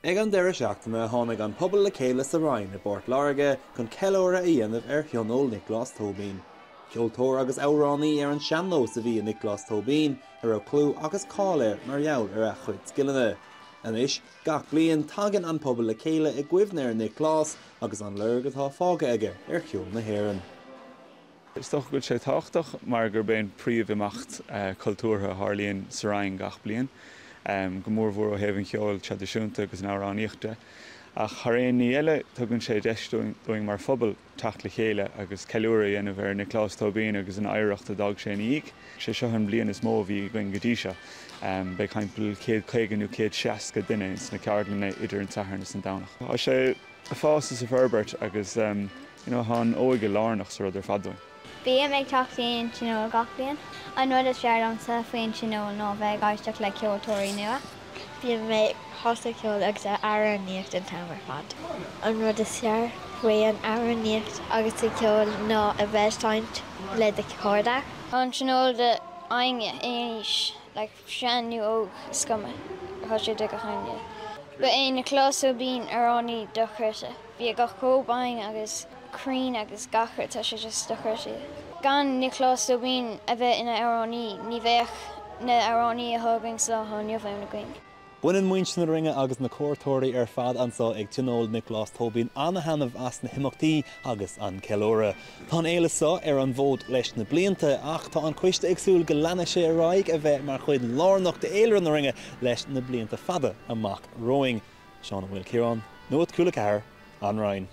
Ag an deireadh seachtaine tháinig an pobal le chéile sa Rinn i bPort Láirge chun ceiliúradh a dhéanamh ar Thionól Nioclás Tóibín. Ceoltóir agus amhránaí ar an sean-nós a bhí i Nioclás Tóibín, a raibh clú agus cáil air mar gheall ar a chuid scileanna. Anois, gach bliain, tagann an pobal le chéile i gcuimhne ar Nioclás agus an lorg atá fágtha aige ar cheol na hÉireann. Is dócha go bhfuil sé tábhachtach mar gurb é an príomh-imeacht cultúrtha a tharlaíonn sa Rinn gach bliain, go mórmhór ó thaobh an cheoil traidisiúnta agus an amhránaíocht de. Ach thar aon ní eile, tugann sé deis dúinn mar phobal teacht le chéile agus ceiliúradh a dhéanamh ar Nioclás Tóibín agus an oidhreacht a d'fhág sé ina dhiaidh. Sé seo an bhliain is mó a bhí againn go dtí seo. Beidh timpeall 150 nó 160 duine ins na ceardlanna idir an Satharn is an Domhnach. Tá sé. Ag fás is ag forbairt agus you know tá an óige lárnach sa rud ar fad dúinn. Bím ag teacht chuig an tionól gach bliain. An rud is fearr liomsa faoin tionól ná bheith ag éisteacht le ceoltóirí nua. Bíonn mé sásta ceol agus amhránaíocht an t-am ar fad. An rud is fearr faoi an amhránaíocht agus an ceol ná a bheith ag seinnt le do chairde. An tionól do éinne, aon aois, like. Sean nó óg, is cuma, tá sé do gach éinne. Ba é Nioclás Tóibín amhránaí dochreidte. Bhí a ghuth chomh binn agus cruinn agus gach rud, tá sé just dochreidte. Gan Nioclás Tóibín a bheith ina amhránaí, ní bheadh na amhránaí atá againn sa lá atá inniu ann againn. Baineann muintir na Rinne agus na cuairteoirí ar fad anso ag Tionól Nioclás Tóibín ana-thaitneamh as na himeachtaí agus an ceiliúradh. Tá an fhéile seo ar an bhfód leis na blianta ach tá an coiste ag súil go leanfaidh sé ar aghaidh a bheith mar chuid lárnach d'fhéilire na Rinne leis na blianta fada amach romhainn. Seán Ó Maoilchiaráin, Nuacht Cúla 4, An Rinn.